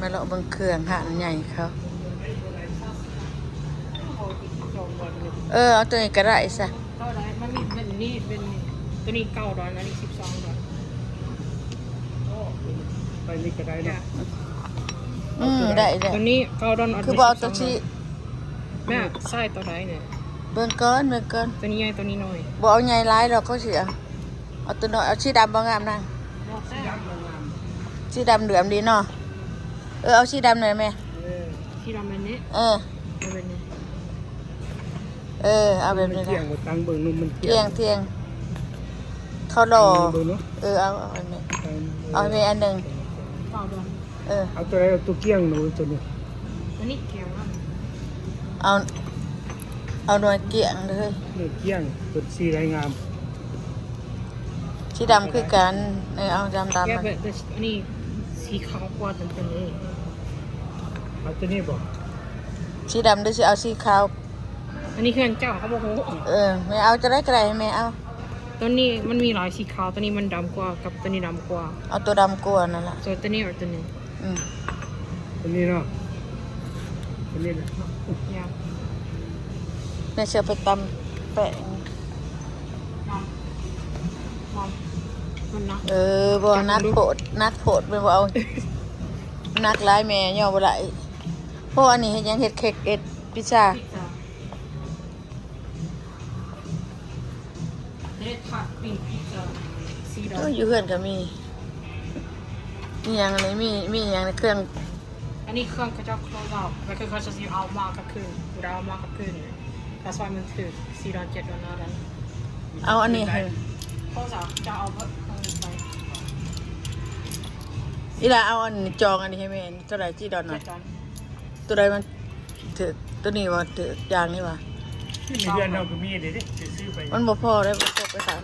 ມາເລາະເບິ່ງເຄື່ອງຮ້ານໃຫຍ່ເຂົາ. ເອີ ເອົາໂຕນີ້ກະໄດ້ຊະ. ເທົ່າໃດ? ມັນມີເປັນນີ້ ເປັນນີ້ ໂຕນີ້ເກົ້າດອນ ອັນນີ້ສິບສອງດອນ. ໂອ້ ໄປນີ້ກະໄດ້ເນາະ. ອືມ ໄດ້ແລ້ວ. ໂຕນີ້ເກົ້າດອນ ອັນນີ້ສິບສອງດອນ. ຄືບໍ່ເອົາໂຕຊີ້? ແມ່ ໃຊ້ໂຕໃດນີ້? ເບິ່ງກ່ອນ ເບິ່ງກ່ອນ. ໂຕນີ້ໃຫຍ່ ໂຕນີ້ນ້ອຍ. ບໍ່ເອົາໃຫຍ່ຫຼາຍດອກ ເຂົາຊິເອົາ ເອົາໂຕນ້ອຍ. ເອົາສີດຳບໍ່ງາມນາງ? ແລ້ວແຕ່. ສີດຳເຫຼືອມດີເນາະ. ເອີ ເອົາສີດຳໜ້ອຍແມ່. ເອີ ສີດຳແບບນີ້. ເອີ ເອົາແບບນີ້. ເອີ ເອົາແບບນີ້ລະ. ມັນກ້ຽງບໍ່? ຕັ້ງເບິ່ງນຸ່ມມັນກ້ຽງ. ກ້ຽງ ກ້ຽງ. ເຂົາຫຼໍ່. ເບິ່ງເນາະ. ເອີ ເອົາ ເອົາໃຫ້ແມ່. ເອົາໃຫ້ແມ່ອັນໜຶ່ງ. ເອົາໂຕໃດ? ເອົາໂຕກ້ຽງໜູ ໂຕນີ້. ໂຕນີ້ກ້ຽງ. ເອົາ ເອົາໜ່ວຍກ້ຽງເດີ. ໜ່ວຍກ້ຽງ ໂຕສີໄດ້ງາມ. ສີດຳຄືກັນ. ເອີ ເອົາດຳໆ. ອັນນີ້ສີຂາວກວ່າຕົວນີ້. ເອົາຕົວນີ້ບໍ່? ສີດຳ ຫຼືຊິເອົາສີຂາວ? ອັນນີ້ເຮືອນເຈົ້າ ເຮົາບໍ່ຮູ້. ເອີ ແມ່ເອົາຕົວໃດກະໄດ້ ໃຫ້ແມ່ເອົາ. ຕົວນີ້ມັນມີຫຼາຍສີຂາວ, ຕົວນີ້ມັນດຳກວ່າ ກັບຕົວນີ້ດຳກວ່າ. ເອົາຕົວດຳກວ່ານັ້ນລະ. ຕົວ ຕົວນີ້ ເອົາຕົວນີ້. ອືມ ຕົວນີ້ເນາະ. ຕົວນີ້ແຫຼະ. ແມ່ຊິເອົາໄປຕຳແປງ. ເອີ ບໍ່ ໜັກໂພດ ໜັກໂພດ ແມ່ບໍ່ເອົາ. ໜັກຫຼາຍແມ່ຍໍບໍ່ໄດ້. ໂອ້ ອັນນີ້ເຮັດຫຍັງ? ເຮັດເຄັກ ເຮັດພິຊຊາ. ເຮັດຜັດ ປີ້ງພິຊຊາ ສີ່ດອນ. ໂອ້ຍ ຢູ່ເຮືອນກະມີ. ອີ່ຫຍັງອັນນີ້? ມີ ມີຫຍັງໃນເຄື່ອງ? ອັນນີ້ເຄື່ອງເຂົາເຈົ້າ close out ແລ້ວຄືເຂົາເຈົ້າຊິເອົາມາກັບຄືນ. ຜູ້ໃດເອົາມາກັບຄືນ ກະຊ່ອຍມັນຖືກ ສີ່ດອນ ເຈັດດອນ ຫ້າດອນ. ເອົາອັນນີ້ໃຫ້ close out ຈະເອົາເບີດເອົາໄປ. ອີ່ຫຼ້າ ເອົາອັນຈອງອັນນີ້ໃຫ້ແມ່. ເທົ່າໃດ? ສີ່ດອນນະ. ເຈັດດອນ. ຕົວໃດມັນຖືກ? ຕົວນີ້ວ່າຖືກ ຢ່າງນີ້ວ່າ. ຢູ່ໃນເຮືອນເຮົາກະມີເດ້ ຊິຊື້ໄປ. ມັນບໍ່ພໍເດ້ ບໍ່ຄົບໄປຊະ.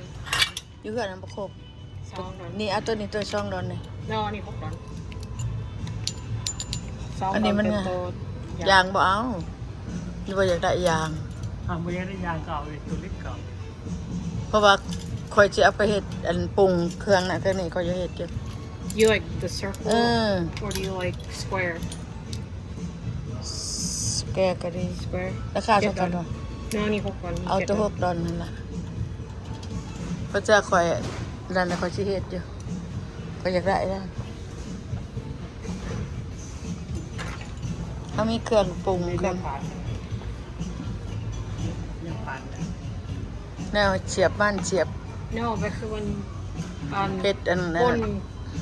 ຢູ່ເຮືອນຫັ້ນບໍ່ຄົບ. ສອງດອນ. ນີ້ເອົາຕົວນີ້ ຕົວສອງດອນນີ້. ແລ້ວອັນນີ້ຫົກດອນ. ສອງດອນ. ອັນນີ້ມັນ ເປັນໂຕຢາງ ຢາງບໍ່ເອົາ. ຫຼືວ່າຢາກໄດ້ຢາງ? ຖ້າບໍ່ຢາກໄດ້ຢາງກະເອົາໂຕເລັກກະເອົາ. ເພາະວ່າຂ້ອຍຊິເອົາໄປເຮັດອັນປຸງເຄື່ອງນະ ເທື່ອນີ້ຂ້ອຍຢາກເຮັດຢູ່. You like the circle? ເອີ Or do you like square? Square ກະດີ. Square. ລາຄາເທົ່າກັນບໍ່? ເຈັດດອນ. ເອົາໂຕຫົກດອນຫັ້ນລະ. ເພາະຈະຂ້ອຍນັ້ນລະ ຂ້ອຍຊິເຮັດຢູ່. ຂ້ອຍຢາກໄດ້ນະ. ເຮົາມີເຄື່ອງປຸງ ເຄື່ອງ ແນວສຽບມັນ ສຽບ. No ແບບຄືມັນ ອັນ ເຮັດອັນນັ້ນ ປົນ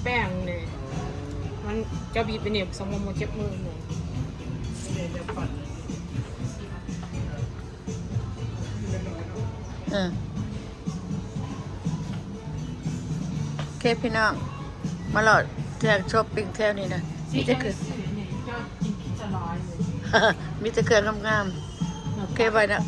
ແປ້ງນີ້ ມັນ ເຈົ້າບີບໄປນີ້ ສະໝໍ່າບໍ່ເຈັບມືນີ້. ເອີ ໂອເຄພີ່ນ້ອງ ມາເລາະແຖວ ຊັອບປິງແຖວນີ້ນະ ມີແຕ່ເຄື່ອງ ມີແຕ່ເຄື່ອງງາມໆ. ໂອເຄ ໄວ້ນະ.